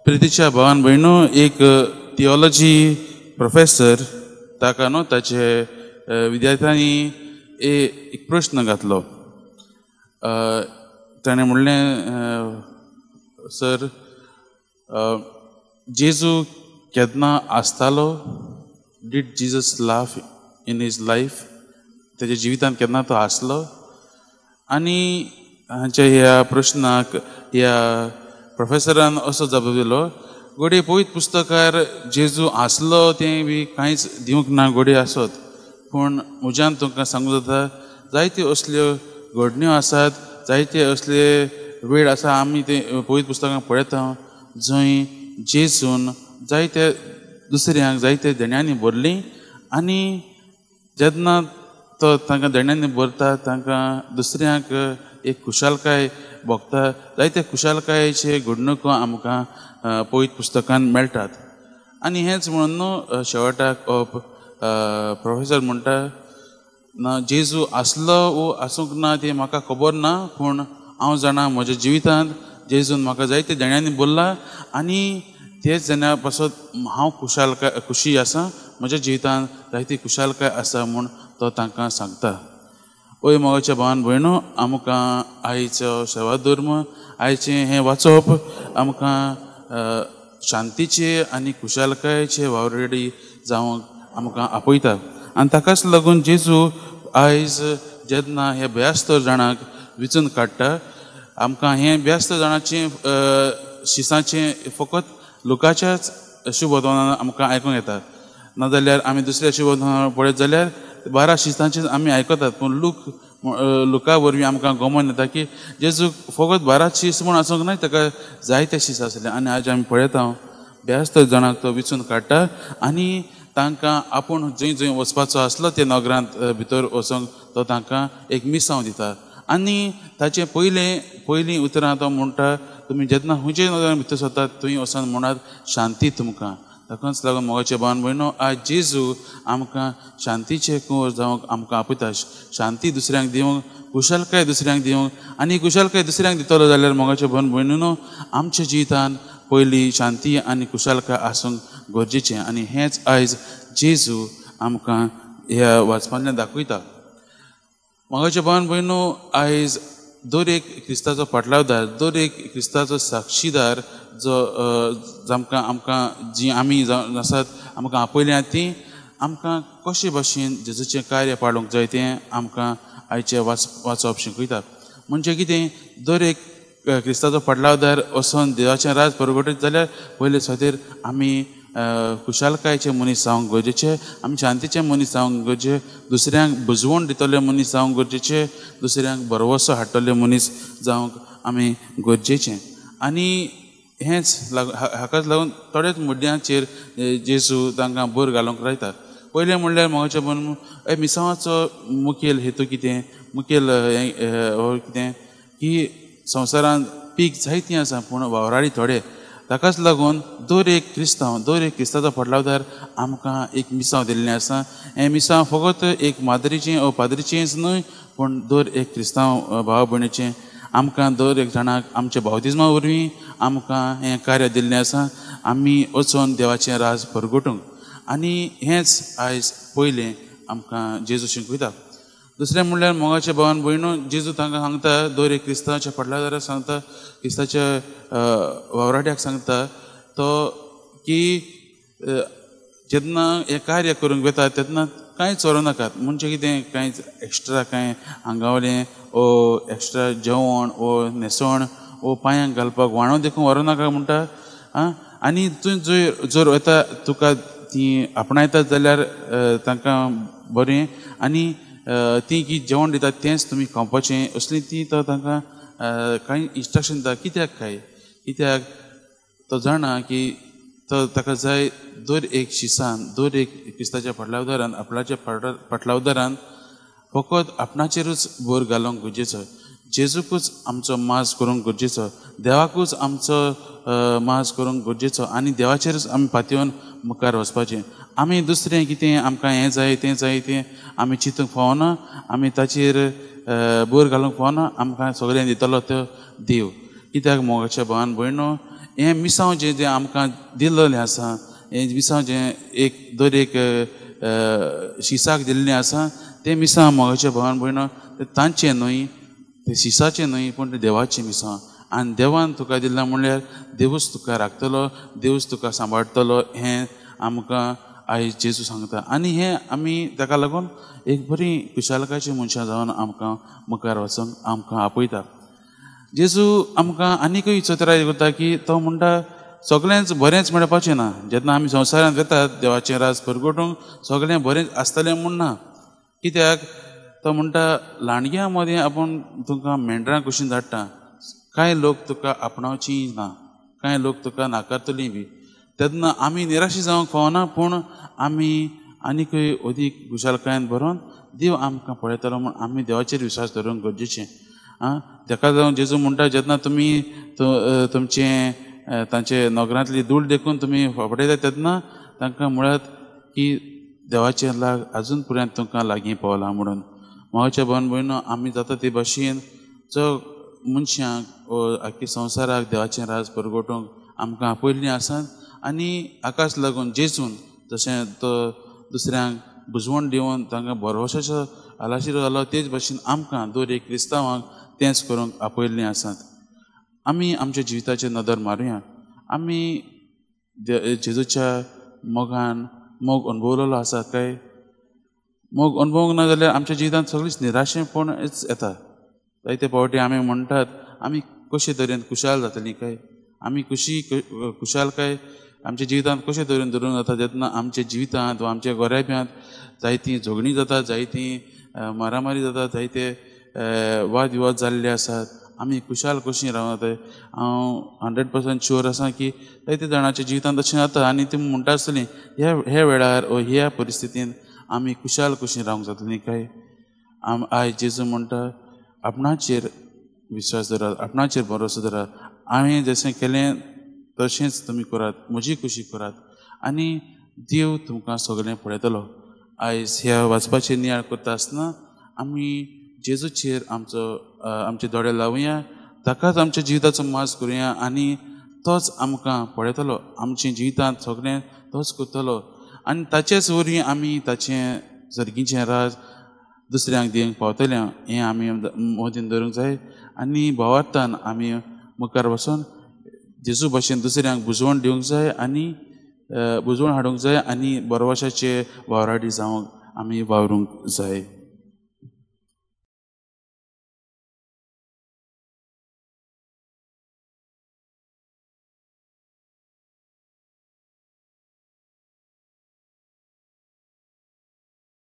प्रितीच्या भावान भयणो एक theology professor ताका न्हू ताचे विद्यार्थ्यांनी एक प्रश्न घातलो. ताणें म्हणलें, सर, जेजू केन्ना आसतालो? Did Jesus laugh in his life? तेज्या जिवितांत केन्ना तो आसलो? आनी हांच्या ह्या प्रश्नाक ह्या प्रोफेसरान असो जाप दिलो, घडये पवित्र पुस्तकार जेजू आसलो तें बी कांयच दिवंक ना घडये आसत, पूण म्हज्यान तुमकां सांगूं जाता जायत्यो असल्यो घडण्यो आसात, जायते असले वेळ आसा आमी ते पवित्र पुस्तकां पळयता जंय जेजून जायते दुसऱ्यांक जायते देण्यांनी भरलीं आनी जेन्ना तो तांकां देण्यांनी भरता तांकां दुसऱ्यांक एक खुशालकाय भोगता. जायते खुशालकायेचे घडणुको आमकां पवित्र पुस्तकान मेळटात. आनी हेंच म्हणून न्हू शेवटाक प्रोफेसर म्हणटा, ना जेजू आसलो वो आसूंक ना तें म्हाका खबर ना, पूण हांव जाणा म्हज्या जिवितांत जेजून म्हाका जायते देण्यांनी बोल्ला आनी तेच देण्या पासत हांव खुशालकाय खुशी आसा, म्हज्या जिवितांत जायती खुशालकाय आसा म्हूण तो तांकां सांगता. ओय मोगाच्या भावान भयणो, आमकां आयचो सेवाधर्म आयचें हें वाचप आमकां शांतीचे आनी खुशालकायेचे वावरेडी जावंक आमकां आपयता. आनी ताकाच लागून जेजू आयज जेन्ना हे 72 जाणांक विचून काडटा, आमकां हें 72 जाणांचें शिसाचें फकत लुकाच्याच शुभवर्तमानान आमकां आयकूंक येता, नाजाल्यार आमी दुसऱ्या शुभवर्तमानान पळयत जाल्यार 12 शिसांचें आमी आयकतात, पूण लुका वरवीं आमकां गमन येता की जेजू फकत 12 शीस म्हूण आसूंक ना, ताका जायते शीस आसले. आनी आज आमी पळयता 72 जाणांक तो विचून काडटा आनी तांकां आपूण जंय जंय वचपाचो आसलो ते नगरांत भितर वचोंक तो तांकां एक मिसांव दिता. आनी ताचें पयलीं उतरां तो म्हणटा, तुमी जेन्ना खंयचे नगरांत भितर सरतात थंय वचोन म्हणात शांती तुमकां. ताकाच लागून मोगाचे भावान भयणो, आज जेजू आमकां शांतीचे कुंवर जावंक आमकां आपयता, शांती दुसऱ्यांक दिवंक, खुशालकाय दुसऱ्यांक दिवंक. आनी खुशालकाय दुसऱ्यांक दितलो जाल्यार मोगाचे भावान भयणीनो, आमच्या जिवितांत पयली शांती आनी खुशालकाय आसूंक गरजेचें. आनी हेंच आयज जेजू आमकां ह्या वाचपांतल्यान दाखयता. मोगाचे भावान भयणो, आयज दर एक क्रिस्ताचो फाटलावदार, दर एक क्रिस्ताचो साक्षीदार जो जामकां आमकां जी आमी आसात आमकां आपयल्या ती आमकां कशे भाशेन जेजूचें कार्य पाळूंक जाय तें आमकां आयचें वाचप शिकयता. म्हणजे कितें, दर एक क्रिस्ताचो फाटलावदार वचोन देवाचें राज परगटीत जाल्यार पयले सुवातेर आमी खुशालकायेचे मनीस जावंक गरजेचे, आमी शांतीचे मनीस जावंक गरजेचे, दुसऱ्यांक बुजवण दितले मनीस जावंक गरजेचे, दुसऱ्यांक भरवसो हाडटले मनीस जावंक आमी गरजेचे. आनी हेंच हाकाच लागून थोड्याच मुद्द्यांचेर जेजू तांकां भर घालूंक लायता. पयलें म्हणल्यार मोगाचें मन मिसांवाचो मुखेल हेतू कितें, मुखेल हें कितें की संवसारांत पीक जायतीं आसा पूण वावराडी थोडे. ताकाच लागून दर एक क्रिस्तांव, दर एक क्रिस्ताचो फाटलावदार आमकां एक मिसांव दिल्लें आसा. हें मिसांव फकत एक माद्रीचें वा पाद्रीचेंच न्हय, पूण दर एक क्रिस्तांव भाव भयणीचें. आमकां दर एक जाणाक आमच्या बावतिज्मा वरवीं आमकां हें कार्य दिल्लें आसा, आमी वचोन देवाचें राज परगटूंक. आनी हेंच आयज पयलें आमकां जेजू शिकयता. दुसरें म्हणल्यार मोगाच्या भावान भयणो, जेजू तांकां सांगता, दर एक क्रिस्तांवाच्या फाटलादाराक सांगता, क्रिस्ताच्या वावराड्याक सांगता तो की जेन्ना हें कार्य करूंक वता तेन्ना कांय चोरूं नाकात. म्हणजे कितें, कांयच एक्स्ट्रा कांय आंगावलें ओ एक्स्ट्रा जेवण ओ न्हेसण ओ पांयांक घालपाक व्हाणो देखून व्हरूं नाका म्हणटा. आं, आनी तूं जंय जर वता तुका ती आपणायतात जाल्यार तांकां बरें, आनी ती की जेवण दितात तेंच तुमी खावपाचें, असली ती तो तांकां कांय इन्स्ट्रक्शन दिता. कित्याक काय, कित्याक तो जाणा की तो ताका जाय दर एक शिसान, दर एक क्रिस्ताच्या फाटलावदारान, आपणाच्या फाटलावदारान फकत आपणाचेरूच भर घालूंक गरजेचो, जेजूकूच आमचो माज करूंक गरजेचो, देवाकूच आमचो माज करूंक गरजेचो आनी देवाचेरूच आमी पातयेवन मुखार वचपाचें. आमी दुसरें कितें आमकां हें जाय तें जाय तें आमी चिंतूंक फावना, आमी ताचेर भर घालूंक फावना. आमकां सगळें दितलो तो देव. कित्याक मोगाच्या भावान भयणो, हें मिसांव जें जें आमकां दिल्लें आसा, हें मिसांव जें एक दर एक शिसाक दिल्लें आसा तें मिसांव मोगाच्या भावान भयणो तें तांचें न्हय, तें शिसाचें न्हय, पूण तें देवाचें मिसांव. आनी देवान तुका दिलां म्हणल्यार देवूच तुका राखतलो, देवूच तुका सांबाळटलो हें आमकां आयज जेजू सांगता. आनी हें आमी ताका लागून एक बरी खुशालकायची मनशां जावन आमकां मुखार वचूंक आमकां आपयता. जेजू आमकां आनीकय चतुराय करता की तो म्हणटा सगळेंच बरेंच मेळपाचें ना. जेन्ना आमी संवसारांत वतात देवाचें राज परगटूंक सगळें बरेंच आसतलें म्हूण ना. कित्याक तो म्हणटा लांडग्यां मदीं आपूण तुमकां मेंढरां कशीं धाडटा, कांय लोक तुका आपणावची ना, कांय लोक तुका नाकारतली बी. तेन्ना आमी निराशी जावंक फावना, पूण आमी आनीकय अदीक खुशालकायेन भरोन देव आमकां पळयतलो म्हूण आमी देवाचेर विश्वास दवरूंक गरजेचें. आं, ताका लागून जेजू म्हणटा जेन्ना तुमी तुमचें तांचे नगरांतली धूळ देखून तुमी फपडयतात तेन्ना तांकां म्हळ्यात की देवाचें लाग आजून पर्यंत तुमकां लागीं पावलां म्हणून. मोगाच्या भावन भयणो आमी जाता ते भाशेन जो मनशांक आख्खे संवसाराक देवाचें राज परगटूंक आमकां आपयल्लीं आसात. आनी आकाश लागून जेजून जशें तो दुसऱ्यांक बुजवण दिवन तांकां भरवशाचो आलाशिरो जालो तेच भाशेन आमकां दर एक क्रिस्तांवांक तेंच करूंक आपयल्लीं आसात. आमी आमच्या जिविताचेर नदर मारुया, आमी जेजूच्या मोगान मोग अणभवलेलो आसा काय? मोग अणभवूंक ना जाल्यार आमच्या जिवितांत सगळीच निराशेपणच येता. जायते फावटी आमी म्हणटात आमी कशे तरेन खुशाल जातलीं काय, आमी कशी खुशालकाय आमच्या जिवितांत कशे तरेन धरून जाता जेन्ना आमच्या जिवितांत वा आमच्या गोऱ्याब्यांत जायतीं झगडीं जातात, जायतीं मारामारी जातात, जायते वाद विवाद जाल्ले आसात. आमी खुशाल कशीं रावतात? हांव 100% शुअर आसा की जायते जाणांच्या जिवितांत तशें जाता आनी ती म्हणटा आसतलीं ह्या वेळार वा ह्या परिस्थितींत आमी खुशाल कशीं रावंक जातलीं काय? आयज जेजू म्हणटा आपणाचेर विश्वास दवरात, आपणाचेर भरोसो दवरात, हांवें जशें केलें तशेंच तुमी करात, म्हजी खुशी करात आनी देव तुमकां सगळें पळयतलो. आयज ह्या वाचपाचेर नियाळ करता आसतना आमी जेजूचेर आमचो आमचे दोळे लावया, ताकाच आमच्या जिविताचो माज करुया आनी तोच आमकां पळयतलो, आमच्या जिवितांत सगळें तोच करतलो आनी ताचेच वरवीं आमी ताचें सर्गीचें राज दुसऱ्यांक दिवंक पावतलें हें आमी मतीन दवरूंक जाय. आनी भावार्थान आमी मुखार वचून जेजू भाशेन दुसऱ्यांक बुजवण दिवंक जाय आनी बुजवण हाडूंक जाय आनी बरवशाचे वावराडी जावंक आमी वावरूंक जाय.